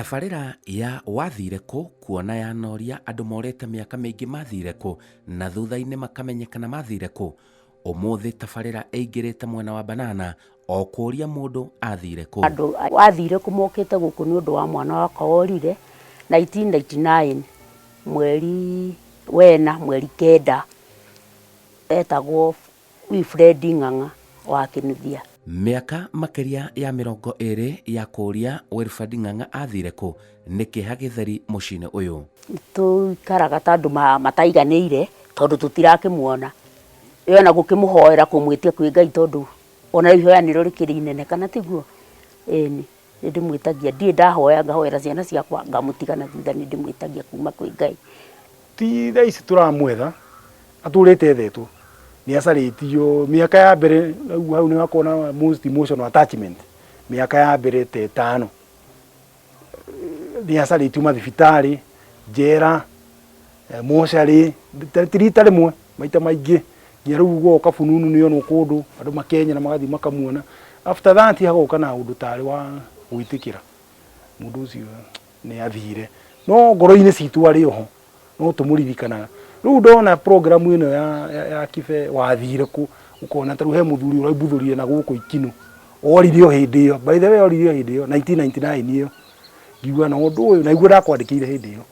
Tabarĩra ya Wathire Kũ kuona yanoria andũ morĩte mĩaka mĩingĩ mathire kũ na thutha-inĩ makamenyekana mathire kũ. Ũmũthĩ tabarĩra ĩingĩrĩte mwena wa Banana o kũria mũndũ athire kũ. Andũ wathire kũ mokĩte gũkũ nĩ ũndũ wa mwana wakwa worire 1999 mweri wena mweri kenda etagwo Wilfred Ng'ang'a wa Kĩnuthia. Mĩaka makĩria ya 20 ya kũũria Wilfred Ng'ang'a athire kũ nĩ kĩeha gĩtheri mũciĩ-inĩ ũyũ. Tũikaraga ta andũ mataiganĩire tondũ tũtirakĩmuona. Ĩ ona gũkĩmũhoera kũmwĩtia kwĩ Ngai tondũ ona ihoya nĩrĩo rĩkĩrĩ inene kana tiguo? Ĩni, nĩ ndĩmwĩtagia. Ndirĩ ndahoya ngahoera ciana ciakwa ngamũtiga na thutha, nĩ ndĩmwĩtagia kuma kwĩ Ngai. Ti thaa ici tũramwetha, atũrĩte ethetwo, nĩ acarĩtio mĩaka ya mbere, rĩu hau nĩ hakoragwo na most emotional attachment, mĩaka ya mbere ta ĩtano, nĩ acarĩtio mathibitarĩ, njera, mocarĩ, ti rita rĩmwe, maita maingĩ, nginya rĩu goka fununu nĩ onwo kũndũ, andũ makenyera magathiĩ makamuona. After that hagoka na ũndũ tarĩ wa gwĩtĩkĩra mũndũ ũcio nĩ athire, no ngoro-inĩ citũ arĩ oho, no tũmũririkanaga. Rĩu ndona program ĩno ya, ya, ya Kibe wathire kũ, ũkona ta rĩu he mũthuri ũraimbuthũrire na gũkũ Ikinũ, orire o hĩndĩ ĩyo, by the way orire o hĩndĩ ĩyo 1999 ĩyo, ngiuga na ũndũ ũyũ, na nĩguo ndakwandĩkĩire hĩndĩ ĩyo,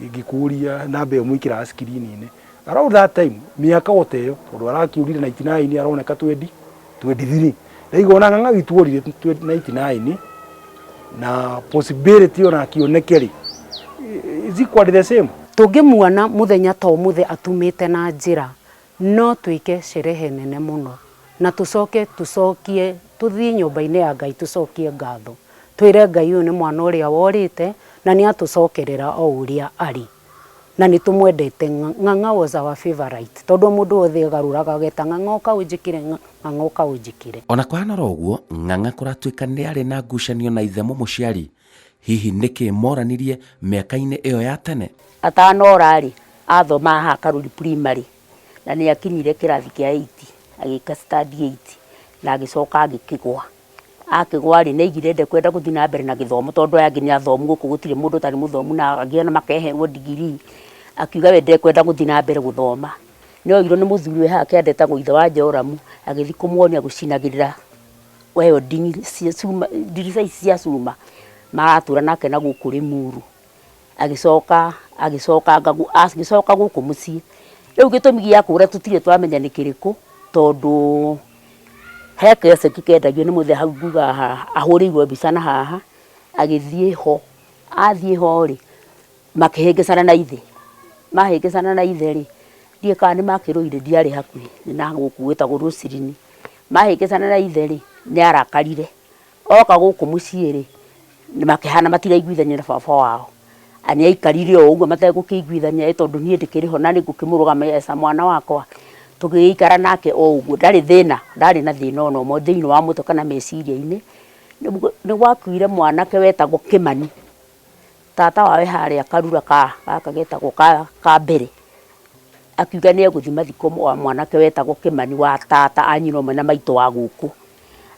ngĩkũria namba ĩyo mwĩkĩraga screen-inĩ. Around that time, mĩaka o ta ĩyo, tondũ arakĩũrire 99 aroneka 20 23. Ndaigua ona Ng'ang'a witũ orire 99 na possibility ona akĩoneke rĩ, is equally the same. Tũngĩmuona mũthenya ta ũmũthĩ atumĩte na njĩra, no twĩke sherehe nene mũno na tũcoke tũcokie, tũthiĩ nyũmba-inĩ ya Ngai tũcokie ngatho. Twĩre Ngai ũyũ nĩ mwana ũrĩa worĩte na nĩ atũcokerera o ũrĩa arĩ. Na nĩ tũmwendete. Ng'ang'a was our favourite tondũ mũndũ wothe egarũraga ageta Ng'ang'a ũka ũnjĩkĩre, Ng'ang'a ũka ũnjĩkĩre. Ona kũhana oro ũguo, Ng'ang'a kũratuĩka nĩ arĩ na ngucanio na ithe mũmũciari. Hihi nĩkĩ moranirie mĩaka-inĩ ĩyo ya tene? Atanora-rĩ, athomaga haha Karuri Primary na nĩ akinyire kĩrathi kĩa eight, agĩka stand eight na agĩcoka agĩkĩgwa. Akĩgwa rĩ, nĩ aigire ndekwenda gũthiĩ na mbere na gĩthomo tondũ aya angĩ nĩ athomu gũkũ gũtirĩ mũndũ ũtarĩ mũthomu na angĩ ona makeherwo ndigiri, akiuga we ndekwenda gũthiĩ na mbere gũthoma. Nĩ oirwo nĩ mũthuri wĩ haha kĩanda etagwo ithe wa Joramu, agĩthiĩ kũmuonia gũcinagĩrĩra welding cia cuma, ndirica ici cia cuma, maratũra nake na gũkũ Rĩmuru. Agĩcoka agĩcokanga agĩcoka gũkũ mũciĩ. Rĩu gĩtũmi gĩa kũra tũtirĩ twamenya nĩ kĩrĩkũ, tondũ he kĩoceki kendagio nĩ mũthee hau ngugaga haha, ahũrĩirwo mbica na haha, agĩthiĩ ho, athiĩ ho rĩ, makĩhĩngĩcana na ithe, mahĩngĩcana na ithe rĩ, ndiũĩ kana nĩ makĩrũire ndiarĩ hakuhĩ, nĩ nagũkũ gwĩtagwo Rũcirini, mahĩngĩcana na ithe rĩ, nĩ arakarire, oka gũkũ mũciĩ rĩ, makĩhana matiraiguithania na baba wao, na nĩ aikarire o ũguo mategũkĩiguithania ĩ tondũ niĩ ndĩkĩrĩ ho na nĩ ngũkĩmũrũgamia as a mwana wakwa, tũgĩgĩikara nake o ũguo, ndarĩ thĩna, ndarĩ na thĩna ona ũmwe thĩiniĩ wa mũtwe kana meciria-inĩ, nĩ gwakuire mwanake wetagwo Kĩmani, tata wao e harĩa karura gaka getagwo ka mbere, akiuga nĩ egũthiĩ mathiko ma mwanake wetagwo Kĩmani wa tata a nyina ũmwe na maitũ wa gũkũ.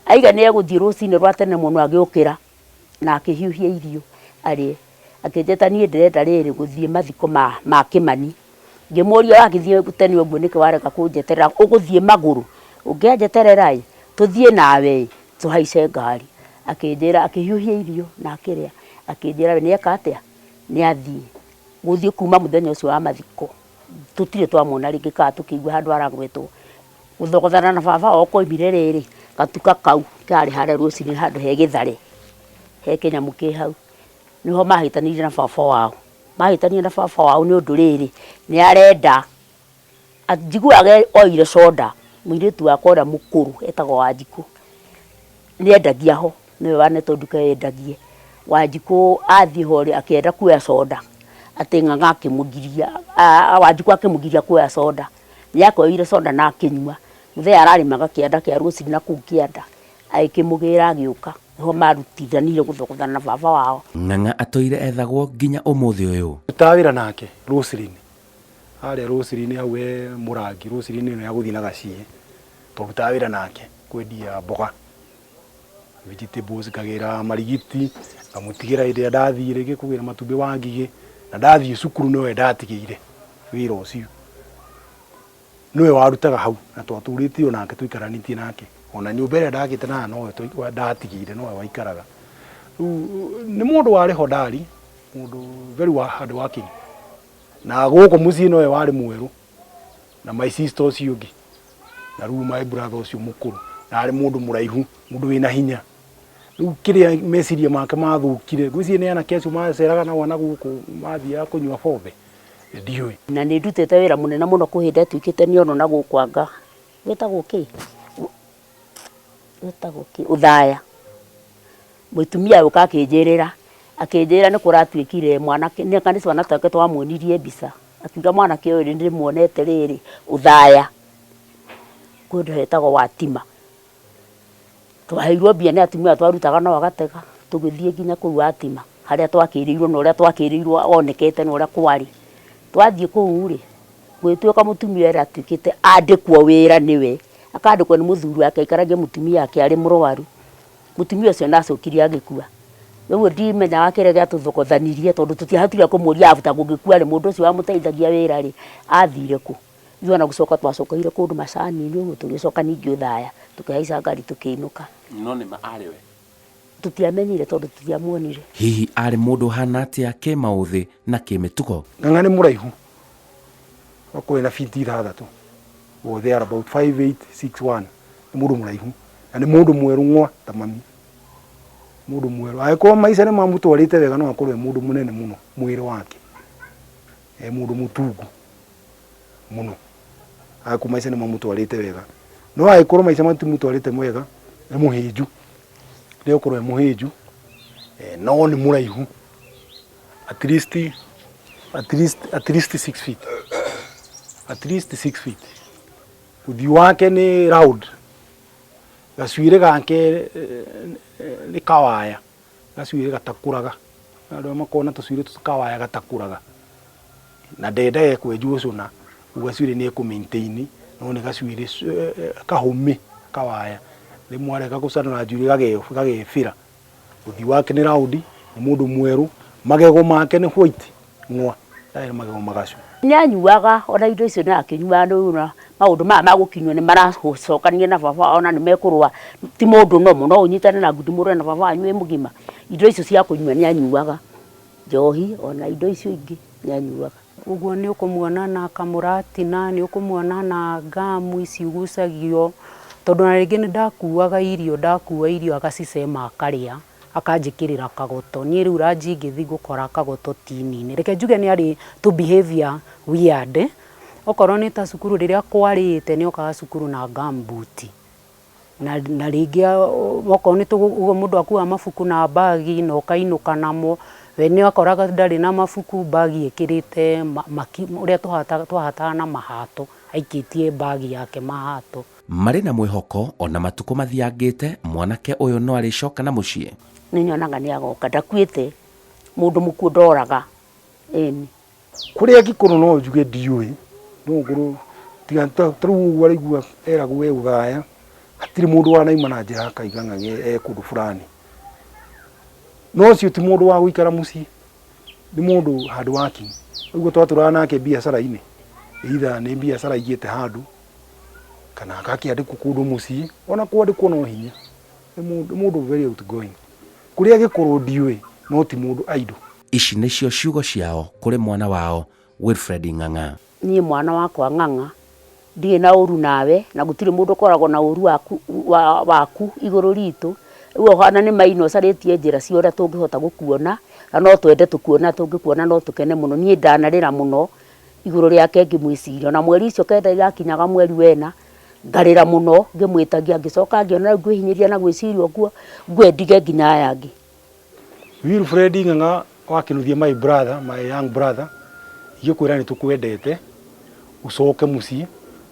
Aiga nĩ egũthiĩ rũcinĩ rwa tene mũno agĩũkĩra na akĩhiũhia irio arĩe. Akĩnjĩta niĩ ndĩrenda rĩrĩ gũthiĩ mathiko ma Kĩmani. Ngĩmũria wagĩthiĩ tene ũguo nĩkĩ warega kũnjeterera ũgũthiĩ magũrũ? Ũngĩanjeterera ĩ, tũthiĩ nawe ĩ, tũhaice ngari. Akĩnjĩra akĩhiũhia irio na akĩrĩa, akĩnjĩra we nĩeka atĩa, nĩathiĩ. Gũthiĩ kuma mũthenya ũcio wa mathiko tũtirĩ twamuona rĩngĩ kana tũkĩigua handũ aragwetwo. Gũthogothana na baba wao kwaumire rĩrĩ, gatuka kau karĩ harĩa rũcinĩ handũ he gĩtharĩ, he kĩnyamũ kĩ hau, nĩho mahĩtanĩire na baba wao. Mahĩtanire na baba wao nĩ ũndũ rĩrĩ, nĩ arenda, njiguaga oire soda, mũirĩtu wakwa ũrĩa mũkũrũ etagwo Wanjikũ, nĩ endagia ho, nĩwe wanetwo nduka ĩyo endagie. Wanjikũ athiĩ ho rĩ, akĩenda kuoya soda, atĩ Ng'ang'a akĩmũgiria, Wanjikũ akĩmũgiria kuoya soda. Nĩakoire soda na akĩnyua. Mũthee ararĩmaga kĩanda kĩa Roselyn na kũu kĩanda, agĩkĩmũgĩra agĩũka. Nĩho marutithanirie gũthogothana na baba wao. Ng'ang'a atũire ethagwo nginya ũmũthĩ ũyũ. Ndutaga wĩra nake Roselyn, harĩa Roselyn hau he mũrangi, Roselyn ĩno ya gũthiĩ na gaciĩ, twarutaga wĩra nake kwendia mboga. Vegetables, ngagĩra marigiti, ngamũtigĩra hĩndĩ ĩrĩa ndathiĩ rĩngĩ kũgĩra matumbĩ wa ngigĩ, na ndathiĩ cukuru nĩwe ndatigĩire wĩra ũcio. Nĩwe warutaga hau na twatũrĩte o nake tũikaranĩtie nake. Ona nyũmba ĩrĩa ndakĩte nayo nowe ndatigĩire nowe waikaraga. Rĩu nĩ mũndũ warĩ hodari, mũndũ very hard working. Na gũkũ mũciĩ nowe warĩ mwerũ na my sister ũcio ũngĩ na rĩu my brother ũcio mũkũrũ. Na arĩ mũndũ mũraihu, mũndũ wĩna hinya. Rĩu kĩrĩa meciria make mathũkire, ngwĩciria nĩ anake acio maceraga nao na gũkũ mathiaga kũnyua bombe, ndiũĩ. Na nĩ ndutĩte wĩra mũnene mũno kwĩ hĩndĩ atuĩkĩte nĩ ono na gũkũ anga wĩtagwo kĩ? Wĩtagwo kĩ? Ũthaya. Mũtumia agĩũka akĩnjĩrĩra, akĩnjĩra nĩ kũratuĩkire mwanake, nĩ anga nĩ twana twake twamuonirie mbica, akiuga mwanake ũyũ nĩ ndĩmuonete rĩrĩ Ũthaya, kũndũ hetagwo Watima. Twaheirwo mbia nĩ atumia twarutaga nao gatega, tũgĩthiĩ nginya kũu Watima harĩa twakĩrĩirwo na ũrĩa twakĩrĩirwo onekete na ũrĩa kwarĩ. Twathiĩ kũu rĩ, gũgĩtuĩka mũtumia ũrĩa atuĩkĩte andĩkwo wĩra nĩwe, akandĩkwo nĩ mũthuri wake aikaragie mũtumia wake arĩ mũrwaru. Mũtumia ũcio nĩ acokire agĩkua. Rĩu ndimenyaga kĩrĩa gĩatũthokothanirie tondũ tũtiahotire kũmũria after gũgĩkua rĩ, mũndũ ũcio wamũteithagia wĩra rĩ, athire kũ? Ithuĩ ona gũcoka twacokeire kũndũ macani-inĩ ũguo tũgĩcoka ningĩ Othaya, tũkĩhaica ngari tũkĩinũka. No nĩ ma arĩ we? Tũtiamenyire tondũ tũtiamuonire. Hihi arĩ mũndũ ũhana atĩa kĩmaũthĩ na kĩmĩtugo? Ng'ang'a nĩ mũraihu hakuhĩ na biti ithathatũ or there about 5'8", 6'1". Nĩ mũndũ mũraihu na nĩ mũndũ mwerũ ng'wa ta mami. Mũndũ mwerũ angĩkorwo maica nĩ mamũtwarĩte wega no akorwo e mũndũ mũnene mũno mwĩrĩ wake, e mũndũ mũtungu mũno angĩkorwo maica nĩ mamũtwarĩte wega. No angĩkorwo maica matimũtwarĩte wega nĩ mũhĩnju, nĩ egũkorwo e mũhĩnju no nĩ mũraihu at least at least at least 6 feet, at least 6 feet. Ũthiũ wake nĩ round, gacuĩrĩ gake nĩ kawaya, gacuĩrĩ gatakũraga. Andũ arĩa makoragwo na tũcuĩrĩ kawaya gatakũraga. Na ndendaga kwenjwo cũna, ũguo gacuĩrĩ nĩ ekũ maintain, no nĩ gacuĩrĩ kahũmĩ kawaya. Rĩmwe arega gũcanũra njuĩrĩ gagebĩra. Ũthiũ wake nĩ round, nĩ mũndũ mwerũ, magego make nĩ white ng'wa, ndarĩ na magego magacu. Nĩ anyuaga ona indo icio nĩ akĩnyuaga rĩu na maũndũ maya ma gũkinywo nĩ maracokania na baba wao na nĩ mekũrũa, ti mũndũ normal no ũnyitane na ngundi mũrũe na baba wanyu wĩ mũgima. Indo icio cia kũnyua nĩ anyuaga, njohi ona indo icio ingĩ nĩ anyuaga. Ũguo nĩ ũkũmuona na kamũratina, nĩ ũkũmuona na ngamu ici igucagio, tondũ ona rĩngĩ nĩ ndakuaga irio, ndakua irio agacicema akarĩa, akanjĩkĩrĩra kagoto. Niĩ rĩu ranji ngĩthiĩ ngũkora kagoto tini-inĩ. Reke njuge nĩ arĩ tũ behavior weird, okorwo nĩ ta cukuru rĩrĩa kwarĩte nĩ okaga cukuru na gumboot. Na na rĩngĩ okorwo nĩ ũguo mũndũ akuaga mabuku na bagi na ũkainũka namo, we nĩ akoraga ndarĩ na mabuku bagi ĩkĩrĩte ũrĩa twahataga na mahato, aikĩtie bagi yake mahato. Marĩ na mwĩhoko ona matukũ mathiangĩte mwanake ũyũ no arĩcoka na mũciĩ. Nĩ nyonaga nĩ agoka, ndakuĩte, mũndũ mũkuũ ndoraga, ĩni. Kũrĩa angĩkorwo no njuge ndiũĩ, no ngorwo tiga ta rĩu ũguo araigua eragwo e Ũraya, hatirĩ mũndũ wanauma na njĩra akaiga ng'ang'e e kũndũ fulani. No ũcio ti mũndũ wa gũikara mũciĩ, nĩ mũndũ hard working. Ũguo twatũraga nake biacara-inĩ, either nĩ biacara aigĩte handũ, kana agakĩandĩkwo kũndũ mũciĩ, ona kwandĩkwo no hinya. Nĩ mũndũ very outgoing. Kũrĩa angĩkorwo ndiũĩ, no ti mũndũ idle. Ici nĩcio ciugo ciao kũrĩ mwana wao Wilfred Ng'ang'a. Niĩ mwana wakwa Ng'ang'a ndirĩ na ũru nawe na gũtirĩ mũndũ ũkoragwo na ũru waku, wa, waku igũrũ ritũ. Rĩu ũhana nĩ maina ũcarĩtie njĩra cia ũrĩa tũngĩhota gũkuona na no twende tũkuona, tũngĩkuona no tũkene mũno. Niĩ ndanarĩra mũno igũrũ rĩake ngĩmwĩciria. Ona mweri ũcio kenda irakinyaga mweri wena ngarĩra mũno ngĩmwĩtagia, ngĩcoka ngĩona rĩu ngwĩhinyĩrĩria na gwĩciria ũguo ngue ndige nginya aya angĩ. Wilfred Ng'ang'a wa Kĩnuthia my brother, my young brother, ingĩkwĩra nĩ tũkwendete, ũcoke mũciĩ,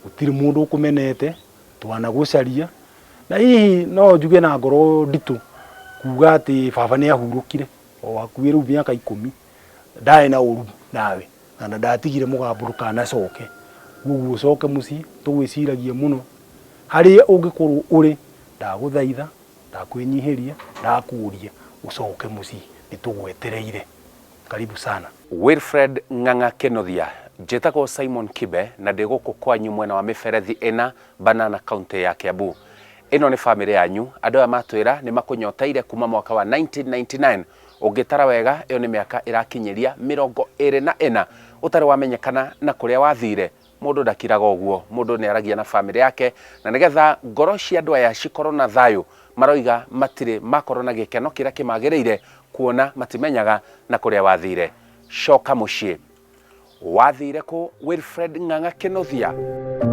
gũtirĩ mũndũ ũkũmenete, twanagũcaria, na hihi no njuge na ngoro nditũ kuga atĩ baba nĩ ahurũkire o hakuhĩ rĩu mĩaka ikũmi, ndarĩ na ũru nawe na ndatigire mũgambo ndũkanacoke, koguo ũcoke mũciĩ, tũgwĩciragia mũno, harĩa ũngĩkorwo ũrĩ, ndagũthaitha Ndakwĩnyihĩria, ndakũria ũcoke mũciĩ, nĩ tũgwetereire. Karibu sana. Wilfred Ng'ang'a Kĩnuthia, Njĩtagwo Simon Kibe na ndĩ gũkũ kwanyu mwena wa mĩberethi ĩna, Banana County ya Kiambu. Ĩno nĩ famĩlĩ yanyu, andũ aya matwĩra nĩ makũnyoteire kuma mwaka wa 1999, ũngĩtara wega ĩyo nĩ mĩaka ĩrakinyĩria 24 ũtarĩ wamenyekana na kũrĩa wathire. Mũndũ ndakiraga ũguo, mũndũ nĩ aragia na famĩlĩ yake na nĩgetha ngoro cia andũ aya cikorwo na thayũ, maroiga matirĩ makorwo na gĩkeno kĩrĩa kĩmagĩrĩire kuona matimenyaga na kũrĩa wathire. Coka mũciĩ. Wathire kũ Wilfred Ng'ang'a Kĩnuthia?